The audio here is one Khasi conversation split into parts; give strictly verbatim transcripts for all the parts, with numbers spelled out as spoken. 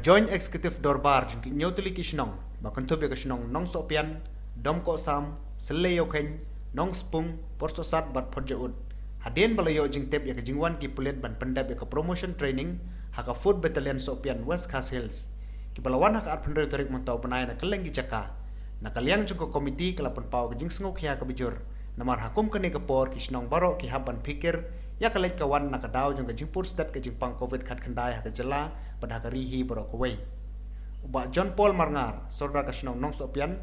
Joint Executive Dorbar jong ki hynñiew tylli ki shnong ba kynthup ïa ka shnong Nongsohpian, Domkohsam, Syllei-Ïewkhein, Nongspung, Porsangsat bad Photjaud, hadien ba la ïoh jingtip ïa ka jingwan ki pulit ban pyndep ïa ka promotion training ha ka Fourth Battalion Sohpian, West Khasi Hills, kiba la wan ha ka arphew hynriew tarik mynta u bnai na kylleng ki jaka, na ka liang jong ka komiti ka la pynpaw ka jingsngewkhia kaba jur. Namar ha kum kane ka por ki shnong baroh ki hap ban phikir ïa ka leit ka wan na ka daw jong ka jingpur stet ka jingpang covid khatkhyndai ha ka jylla bad ha ka ri hi baroh kawei. U Bah John Paul Marngar, Sordar ka shnong Nongsohpian,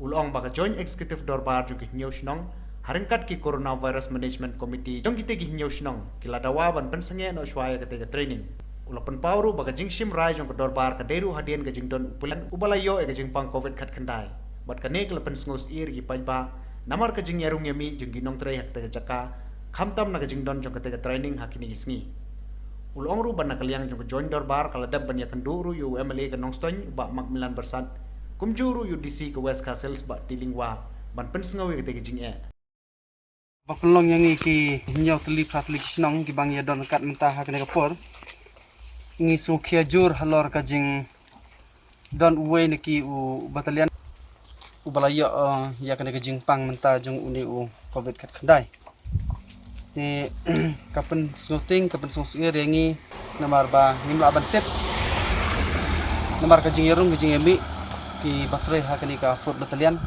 u la ong ba ka Joint Executive Dorbar jong ki hynñiew shnong ha ryngkat ki Coronavirus Management Committee jong kitei ki hynñiew shnong ki la dawa ban pynsangeh noh shuwa ïa katei ka training. U la pynpaw ruh ba ka jingshim rai jong ka dorbar ka dei ruh hadien ka jingdon u pulit uba la ïoh ïa ka jingpang covid khatkhyndai. Bad kane ka la pynsngew syier ïa ki paidbah namar ka jingïarung ïamih jong ki nongtrei ha katei ka jaka, khamtam na ka jingdon jong katei ka training ha kine ki sngi. U la ong ruh ba na ka liang jong ka Joint Dorbar ka la dep ban ïakynduh ruh ïa u M L A ka Nongstoiñ, u Bah Macmillan Byrsat, kumjuh ruh ïa u D C ka West Khasi Hills, Bah T. Lyngwa, ban pynsngew ïa katei ka jingeh. Ba pynlong ïa ngi ki hynñiew tylli phra tylli ki shnong kiba ngi ïadon ryngkat mynta ha kane ka por, ngi sngewkhia jur halor ka jingdon uwei na ki u battalion uba la ïoh, eh, ïa kane ka jingpang mynta jong une u covid khatkhyndai. Te ka pynsngewtieng, ka pynsngew syier ïa ngi namar ba ngim lah ban tip namar ka jingïarung ka jingïamih kiba trei ha kane ka Fourth Battalion,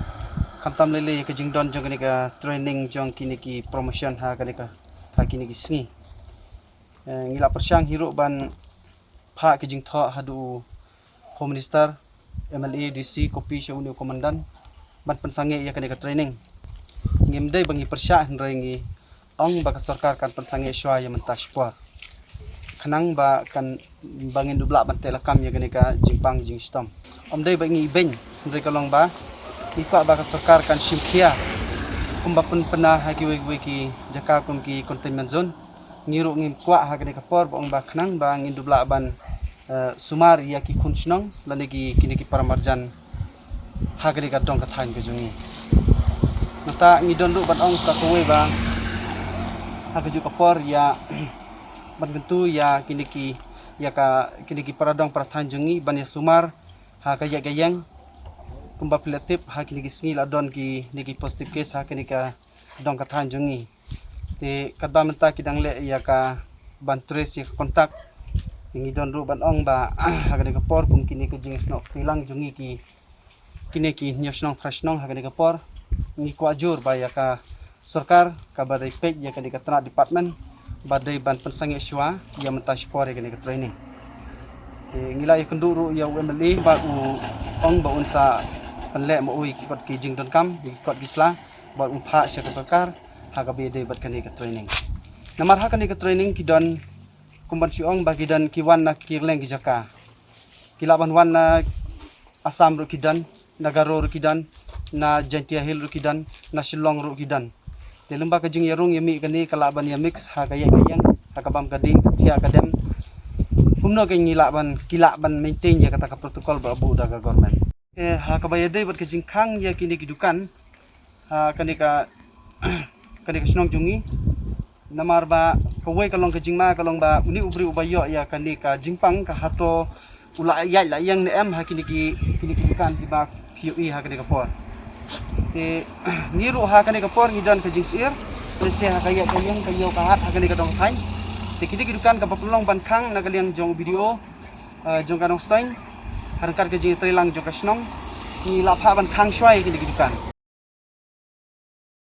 khamtam lei lei ka jingdon jong kane ka training jong kine ki promotion ha kane ka, ha kine ki sngi. Eh, ngi la pyrshang hi ruh ban phah ki jingthoh haduh u Home Minister, M L A, D C, copy sha une u Commandant ban pynsangeh ïa kane ka training. Ngim dei ba ngi pyrshah, hynrei ngi ong ba ka sorkar kan pynsangeh shuwa ïa mynta shipor, khnang ba kan, ba ngin dup lah ban teh lakam ïa kane ka jingpang jingshitom. Ym dei ba ngi ibeiñ, hynrei ka long ba ngi kwah ba ka sorkar kan shim khia kumba pynpynna ha kiwei kiwei ki jaka kum ki containment zone. Ngi ruh ngim kwah ha kane ka por ba ong ba khnang ba ngin dup lah ban, eh, sumar ïa ki khun shnong lane ki, kine ki para marjan ha kane ka dong ka thaiñ ka jong ngi. Nangta ngi don ruh ban ong sa kawei ba ha kajuh ka por ïa ban kyntu ïa kine ki, ïa ka, kine ki para dong para thaiñ jong ngi ban ïa sumar ha ka ïaid ka ïeng. Kumba phi la tip, ha kine ki sngi la don kine ki positive case ha kane ka dong ka thaiñ jong ngi. Te katba mynta ki dang leh ïa ka ban trace ïa ka contact, ngi don ruh ban ong ba ha kane ka por kum kine ki jingsnoh kti lang jong ngi ki, kine ki hynñiew shnong phra shnong ha kane ka por, ngi kwah jur ba ïa ka sorkar kaba dei peit ïa kane ka tnat department ba dei ban pynsangeh shuwa ïa mynta shipor ïa kane ka training. Te ngi la ïakynduh ruh ïa u M L A ba u ong ba un sa pynleh ma u ïa ki kot ki jingdonkam, ïa ki kot ki sla, ba un phah sha ka sorkar ha kaba ïadei bad kane ka training. Namar ha kane ka training ki don, kum ban shu ong ba ki don ki wan na ki kylleng ki jaka. Ki lah ban wan na Assam ruh ki don, na Garo ruh ki don, na Jaintia Hills ruh ki don, na Shillong ruh ki don. Te lyngba ka jingïarung ïamih kane ka lah ban ïa mix ha ka ïaid ka ïeng, ha ka bam ka dih, ka thiah ka dem. Kumno kein ngi lah ban, ki lah ban maintain ïa kata ka protocol ba buh da ka government. Eh, ha kaba ïadei bad ka jingkhang ïa kine ki dukan ha kane ka, kane ka shnong jong ngi. Namar ba kawei ka long ka jingma, ka long ba une u briew uba ïoh ïa kane ka jingpang ka hato u la ïaid la ïeng ne em ha kine ki, kine ki dukan kiba phi ïohi ha kane ka por. Te ngi ruh ha kane ka por ngi don ka jingsyier, lehse ha ka ïaid ka ïeng ka ïoh ka hat ha kane ka dong thaiñ. Te kine ki dukan kaba pynlong ban khang na ka liang jong B D O, eh, jong ka Nongstoiñ, ha ryngkat ka jingtreilang jong ka shnong, ngi la phah ban khang shuwa ïa kine ki dukan.